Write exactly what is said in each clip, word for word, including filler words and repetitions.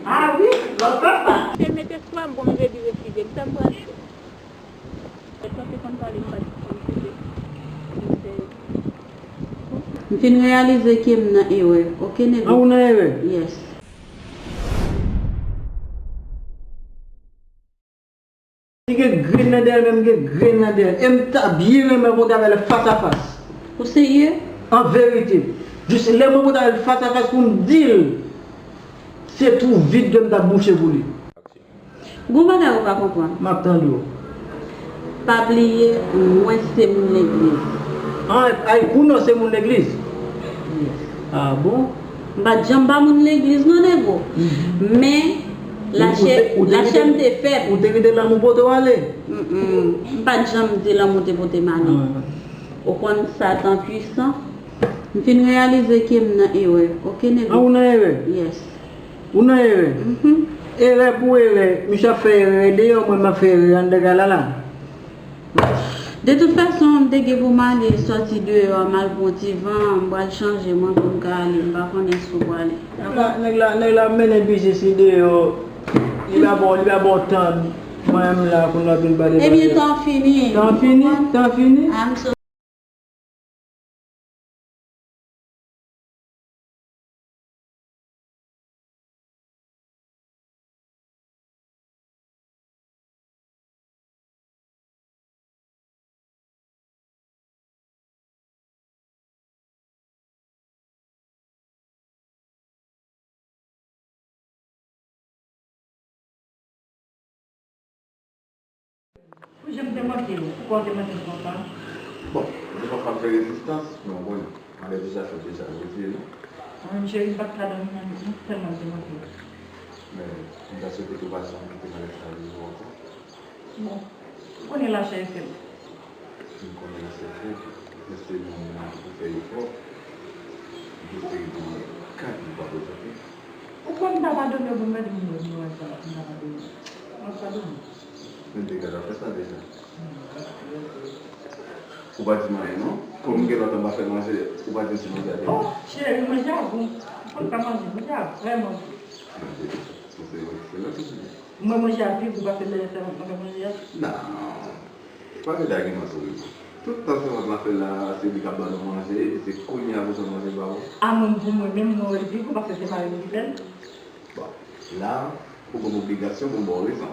Ah wi, lòt papa. Se met espwa m, bon, m rebi refize m, sa m pral fè? Mwen te konn pale, m pa t konn koute. M fin reyalize ke m nan erè. Oke, nego. Ah, ou nan erè? Yes. Li gen grenn nan dèyè l, men m gen grenn nan dèyè l. E m ta byen renmen kontre avè l fas a fas. Ou serye? An verite. Jis lè mwen kontre avè l fas a fas pou m di l, se twou vid ke m t ap bouche pou li. Gon bagay ou pa konprann. M ap tande w. Pa bliye, mwen se moun legliz. Ah, ay, ou non se moun legliz? Yes. Ah bon? M pa t janm pa moun legliz non, nego. Mhm. Men, lachè, lachè m te fèb. Ou te kite lanmou pote w ale? Mm-mm. M pa t janm di lanmou te pote m ale. Ah. Ou konn Satan pwisan? M fin reyalize ke m nan erè. Oke, nego. Ah, ou nan erè? Yes. Ou nan erè. Mhm. Erè pou erè. Misye ap fè erè deyò, mwen m ap fè erè anndan kay la la. De tout fason, m te gen pou m ale sòti deyò, m al pran ti van, m pral chanje mwen pou m ka ale, m pa konnen si w prale. Nèg la, nèg la, nèg la mennen biznis li deyò, li pa ba w, li pa ba w tan. Mwen menm la, kounye a vin pale. Ebyen, tan fini. Tan fini? Tan fini? I'm so Pou jan m te manke w, poukò w te manke m konsa? Bon, m te pa fè rezistans, men w konnen, malè deja fèt deja, m retire non. Mwen menm, cheri, m pa t ka dòmi nan lit non, tèlman m te manke w. Men, m ta swete ke w pa janm kite malè sa rive w ankò. Bon, ou konnen lachè e fèb. M konnen lachè e fèb, men se moun nan ki pou fè efò. M te espere gen yon kat li pa prezante. Ou konn m ta padone w, bon, gade m wè m wè sa, m ta padone w. Mwen padone w. Men m te gentan fè sa deja. Ou pa di m anyen non. Kòm m gen lontan m pa fè manje, ou pa di m si manje a te bon. Oh, cheri, manje a bon. Ou konn pa manje, manje a vrèman bon. Manje, se vre, se lòt ki di. Mwen manje a pi gou pase lè sèvant mwen fè manje a. Non. Pa gen agiman sou rezo. Tout tan sèvant la fè la, se li k ap ban nou manje, epi se kounye a pou fè manje ba ou. A mwen, pou mwen menm, mwen wè l pi gou paske se mari m ki fè l. Bon, la, ou gen obligasyon pou m ba w rezon.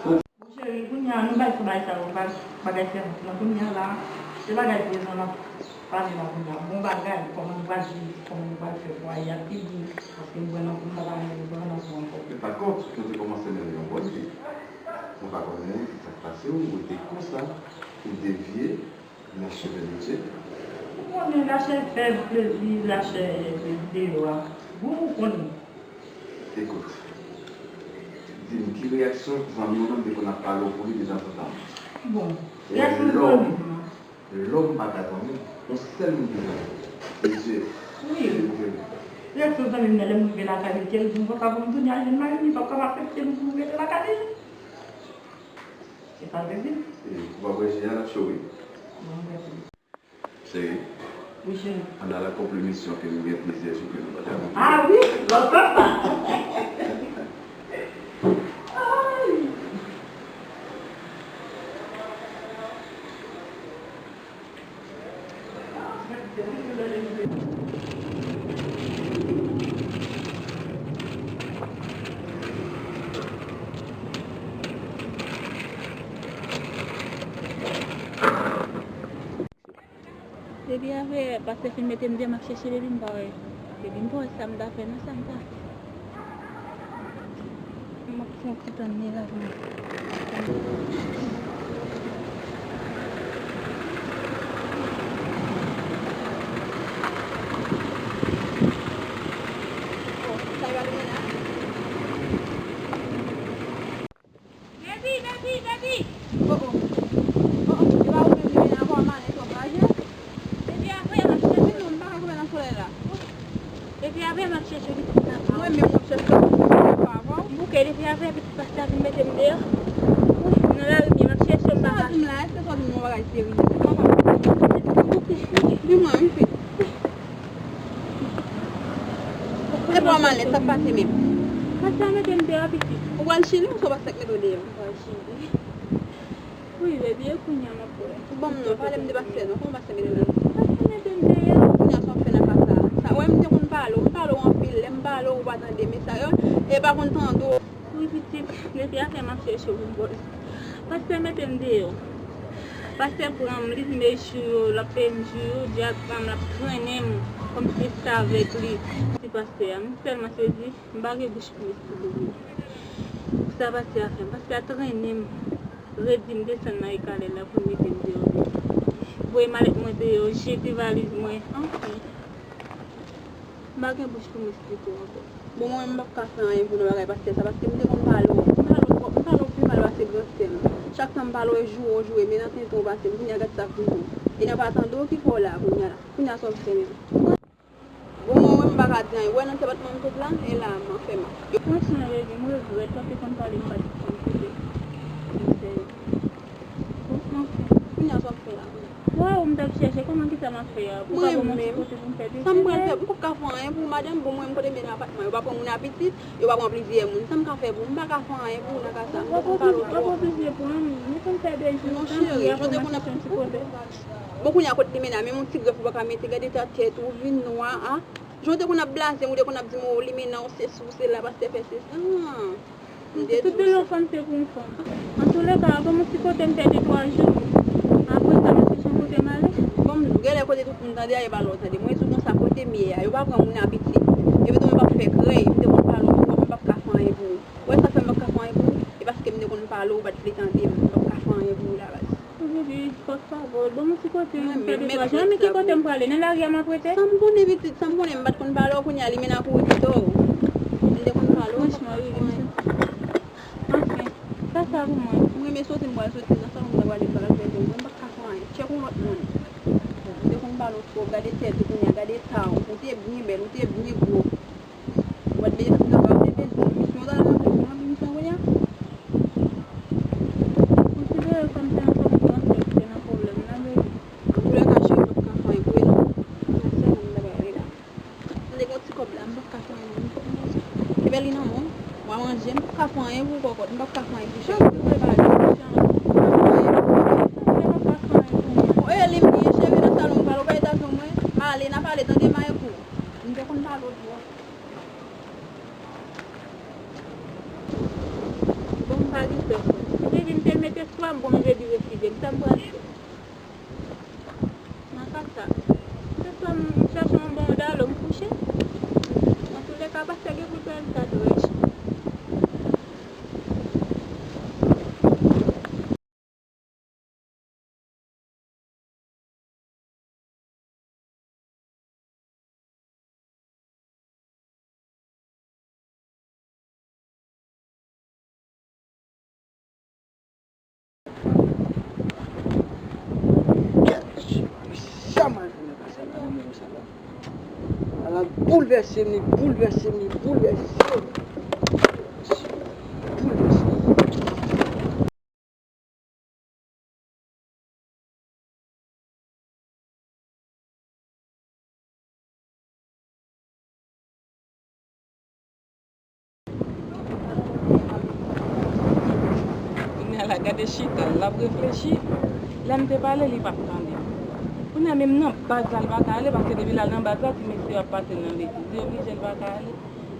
Bon, cheri, kounye a, nou bay sou bagay sa yo, ba-, bagay sèvant lan. Kounye a la, se bagay prezan n ap pale la kounye a. Bon bagay, kòman nou pral viv, kòman nou pral fè pou ayi a pi gou, paske m wè nan kou m pa ka mete pran nan kou ankò. Men pa kont, nou te kòmanse mennen yon bòn vi. Mwen pa konnen ki sa k pase w, ou te konsa, ou devye nan chemen de Dye. Ou konnen lachè fèb, plezi lachè deyò a. Bon, ou konnen. Ekout, di m ki reyaksyon zanmi w nan te konn ap pale w pou li detanzantan? Bon, reyaksyon zanmi m nan. Lòm pa ka zanmi, yon sèl moun ki zanmi w, se Dye. Wi. Se li pou fè l. Reyaksyon zanmi m nan, lè m rive lakay li, te di m konsa pou m tounen al jwenn mari m, li p ap kapab aksepte m pou m rete lakay li. E sa l te di m. E, ou pa bwè ji a, l ap cho wi. Bon, mèsi. Cheri. Wi, cheri. Ann al akonpli misyon ke nou gen plizyè jou ke nou pa t akonpli. Ah wi, lòt papa. Ay. Depi avè pastè fin mete m deyò, m ap chèche depi m pa wè. Depi m pa wè sa m ta fè non, sa m ta fè. M ap fè yon ti tann li la pou mwen. Baby, baby, baby! Oh, oh. Oh, oh. E pa ou menm ki vin avè w, manen twòp raje. Depi avè m ap chèche. Non, m pa ka kanpe nan solèy la. Depi avè m ap chèche pitit pastè. Mwen menm w ap chèche pitit pastè pa avè w. M bouke depi avè pitit pastè vin mete m deyò. Wi, nan lari m ye, m ap chèche m pa ka. Sa w di m la, èske sa w di m yon bagay serye? Di mwen, wi, fi. Se pa malè, sa k pase menm? Pastè a mete m deyò, pitit. Ou pral Chili, ou se pastè k mete w deyò? M pral Chili. Wi, baby, e kounye a m ap wè. Bon, non, pale m de pastè, non, kòman pastè mete w deyò? Pastè mete m deyò. Kounye a sa w ap fè nan ka sa? Sa, wè, m te konn pale w, m pale w anpil, lè m pale w, ou pa tande, men sa yo, e pa konn tande w. Wi, pitit, depi afè m ap chèche w pou m ba w. Pastè mete m deyò. Pastè pran m, li di m e jou yo, l ap peye m jou yo, dyab pran m, l ap trennen m, kòmsi se avèk li. Ti pastè a, m tèlman sezi, m pa gen bouch pou m esplike w. Sa pastè a fè m, pastè a trennen m, redi m desann nan ekalè la pou l mete m deyò. Voye malèt mwen deyò, jete valiz mwen, anfen. M pa gen bouch pou m esplike w ankò. Bon, mwen menm m p ap ka fè anyen pou nan bagay pastè sa, paske m te konn pale w. M pale w twòp, m pale w pi mal pase gran sè m. Chak tan m pale w, e joure w joure, men nan tenten w pase m, kounye a gad sa k rive w. E nan pa tande w ki fè w la, kounye a la. Kounye a sa w ap fè menm? Bon, mwen menm m pa ka di anyen. Ou wè nan ti apatman m sot la, e la m anfèm. Franchman, baby, m regrèt, w te konn pale m pa t konn koute. Kounye a sa w ap fè la? Waw, m t ap chèche kòman, kisa m ap fè a pou ka ban m yon ti kote pou m fè de. Sa m pral fè, m p ap ka fè anyen pou ou, madanm. Bon, mwen menm kote m ye nan apatman, yo pa pran moun a pitit, yo pa pran plizyè moun. Sa m ka fè pou ou? M pa ka fè anyen pou ou nan ka sa. M te konn pale w twòp. W ap oblije pran m, m konn fè de jou. Non, cheri, jan w te konn ap, bon, kounye a kot li mennen a, menm yon ti grèf ou pa ka mete, gade ta tèt ou vin nwa a. Jan w te konn ap blaze m, ou te konn ap di m, o, li mennen w, se sou, se la, pastè fè se sa. Tout de lè yon fanm se pou yon fanm. Antouleka, ban m yon ti kote m fè de twa jou. Apre sa, m ap chèche yon kote m ale. Bon, m di w, genlè kote tout moun tande a, e pa lè w tande. Mwen di w konsa, kote m ye a, yo pa pran moun a pitit. Epi tou, mwen p ap fè krèy, m te konn pale w twòp, mwen p ap ka fè anyen pou ou. Ou wè sa fè m p ap ka fè anyen pou ou? E paske m te konn pale w, ou pa t vle tande m, m p ap ka fè anyen pou ou la, baz. Baby, fòk favò, ban m yon ti kote m fè de twa jou. Men ki kote m prale? Nan lari a m ap rete? Sa m konnen, pitit, sa m konnen, m pa t konn pale w, kounye a li mennen a kouri pito. M te konn pale w. Franchman, wi, wi. Anfen, sa sa pou mwen. M renmen soti, m pral soti nan salon, m pral prale, m pral fè jèn, mwen m pa ka fè anyen. Tchèk yon lòt moun. M te konn pale w twòp, gade tèt ou kounye a, gade ta w. Ou te byen bèl, ou te byen gwo. Ou pa t bezwen, ou pa t bezwen. Misyon ta nan misyon, misyon kounye a. Konsidere kòm se yon sòt transfè ki te nan pwoblèm nan, baby. Antouleka, cheri, m p ap ka fè anyen pou ou non. Nan sèlman m ta pral ale la. M te gen yon ti kòb la, m p ap ka fè anyen. Ebyen li nan men w, w a manje, m p ap ka fè anyen pou ou kòkòt, m p ap ka fè anyen pou cheri. Ou e li m gen cheri nan salon, m pale w pa eta sou mwen, m ale, n a pale tande m a ekou. M te konn pale w twòp. Bon, m pa gen pèsòn. Baby, m te met espwa m, bon, m redi refize m. Sa m pral fè? Nan ka sa, se swa m chache yon bon dalo, m kouche. Antouleka, pastè gen pou l fè l sa trè chè. Sa m al fè nan ka sa la, mwen menm sa la. Ala boulvèse m, li boulvèse m, li boulvèse m. Boulvèse m. Kounye a la, gade chita l, l ap reflechi. Lè m te pale, li pa t tande m. Kounye a, menm nan baz la, l pa ka ale, paske depi l al nan baz la, ti mesye yo ap pase l nan legliz. Li oblije, l pa ka ale.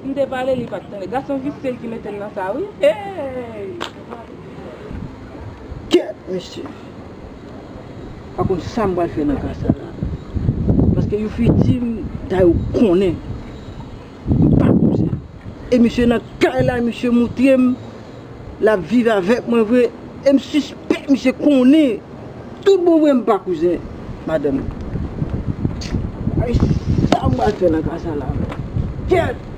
M te pale, li pa t tande. Gason visye l ki mete l nan sa, wi. Hey! Kèt, mesye. Pa konn sa m pral fè nan ka sa la. Paske yo fiti m, dayè yo konnen. M pa kouzen. E misye nan kay la, misye montre m. L ap viv avèk mwen vre. E m sispèk misye konnen. Tout bon vre m pa kouzen madanm. Ay, sa m pral fè nan ka sa la. Kèt!